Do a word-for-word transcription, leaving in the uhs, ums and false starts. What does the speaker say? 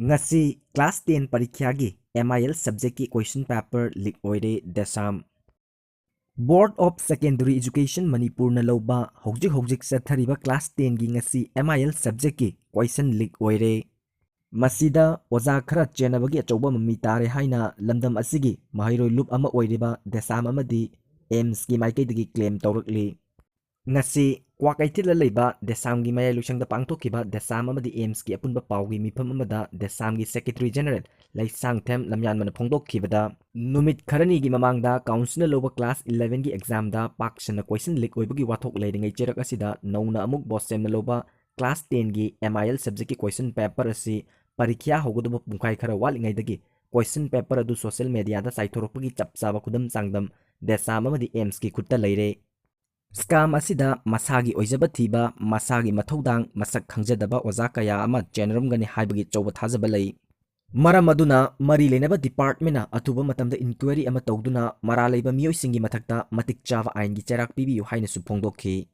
ꯉꯁꯤ class ten ꯄꯔꯤꯈ꯭ꯌꯥꯒꯤ M I L subjectꯀꯤ question paper leak ꯑꯣꯏꯔꯦ ꯗꯦꯁꯥꯝ꯫ Board of Secondary Education ꯃꯅꯤꯄꯨꯔꯅ ꯂꯧꯕ ꯍꯧꯖꯤꯛ ꯍꯧꯖꯤꯛ ꯆꯠꯊꯔꯤꯕ class tenꯒꯤ ꯉꯁꯤ M I L subjectꯀꯤ question leak ꯑꯣꯏꯔꯦ꯫ ꯃꯁꯤꯗ ꯑꯣꯖꯥ ꯈꯔ ꯆꯦꯟꯅꯕꯒꯤ ꯑꯆꯧꯕ ꯃꯃꯤ ꯇꯥꯔꯦ ꯍꯥꯏꯅ ꯂꯝꯗꯝ ꯑꯁꯤꯒꯤ ꯃꯍꯩꯔꯣꯏ ꯂꯨꯞ ꯑꯃ ꯑꯣꯏꯔꯤꯕ ꯗꯦꯁꯥꯝ ꯑꯃꯗꯤ AIIMSꯀꯤ ꯃꯥꯏꯀꯩꯗꯒꯤ claim ꯇꯧꯔꯛꯂꯤ꯫ ꯉꯁꯤ ꯀ꯭ꯋꯥꯀꯩꯊꯦꯜꯗ ꯂꯩꯕ ꯗꯦꯁꯥꯝꯒꯤ ꯃꯌꯥꯏ ꯂꯣꯏꯁꯪꯗ ꯄꯥꯡꯊꯣꯛꯈꯤꯕ ꯗꯦꯁꯥꯝ ꯑꯃꯗꯤ AIIMSꯀꯤ ꯑꯄꯨꯟꯕ ꯄꯥꯎꯒꯤ ꯃꯤꯐꯝ ꯑꯃꯗ ꯗꯦꯁꯥꯝꯒꯤ Secretary General ꯂꯩꯁꯥꯡꯊꯦꯝ ꯂꯝꯌꯥꯟꯕꯅ ꯐꯣꯡꯗꯣꯛꯈꯤꯕꯗ, ꯅꯨꯃꯤꯠ ꯈꯔꯅꯤꯒꯤ ꯃꯃꯥꯡꯗ councilꯅ ꯂꯧꯕ class elevenꯒꯤ examꯗ ꯄꯥꯛ ꯁꯟꯅ question leak ꯑꯣꯏꯕꯒꯤ ꯋꯥꯊꯣꯛ ꯂꯩꯔꯤꯉꯩ ꯆꯩꯔꯛ ꯑꯁꯤꯗ ꯅꯧꯅ ꯑꯃꯨꯛ ꯕꯣꯁꯦꯝꯅ ꯂꯧꯕ class tenꯒꯤ M I L subjectꯀꯤ question paper ꯑꯁꯤ ꯄꯔꯤꯈ꯭ꯌꯥ ꯍꯧꯒꯗꯕ ꯄꯨꯡꯈꯥꯏ ꯈꯔ ꯋꯥꯠꯂꯤꯉꯩꯗꯒꯤ question paper ꯑꯗꯨ social mediaꯗ ꯆꯥꯏꯊꯣꯔꯛꯄꯒꯤ ꯆꯞ ꯆꯥꯕ ꯈꯨꯗꯝ ꯆꯥꯡꯗꯝ ꯗꯦꯁꯥꯝ ꯑꯃꯗꯤ AIIMSꯀꯤ ꯈꯨꯠꯇ ꯂꯩꯔꯦ꯫ Scam ꯑꯁꯤꯗ ꯃꯁꯥꯒꯤ ꯑꯣꯏꯖꯕ ꯊꯤꯕ, ꯃꯁꯥꯒꯤ ꯃꯊꯧꯗꯥꯡ ꯃꯁꯛ ꯈꯪꯖꯗꯕ ꯑꯣꯖꯥ ꯀꯌꯥ ꯑꯃ ꯆꯦꯟꯅꯔꯝꯒꯅꯤ ꯍꯥꯏꯕꯒꯤ ꯑꯆꯧꯕ ꯊꯥꯖꯕ ꯂꯩ꯫ ꯃꯔꯝ ꯑꯗꯨꯅ ꯃꯔꯤ ꯂꯩꯅꯕ departmentꯅ ꯑꯊꯨꯕ ꯃꯇꯝꯗ inquiry ꯑꯃ ꯇꯧꯗꯨꯅ ꯃꯔꯥꯜ ꯂꯩꯕ ꯃꯤꯑꯣꯏꯁꯤꯡꯒꯤ ꯃꯊꯛꯇ ꯃꯇꯤꯛ ꯆꯥꯕ ꯑꯥꯏꯟꯒꯤ ꯆꯩꯔꯥꯛ ꯄꯤꯕꯤꯌꯨ ꯍꯥꯏꯅꯁꯨ ꯐꯣꯡꯗꯣꯛꯈꯤ꯫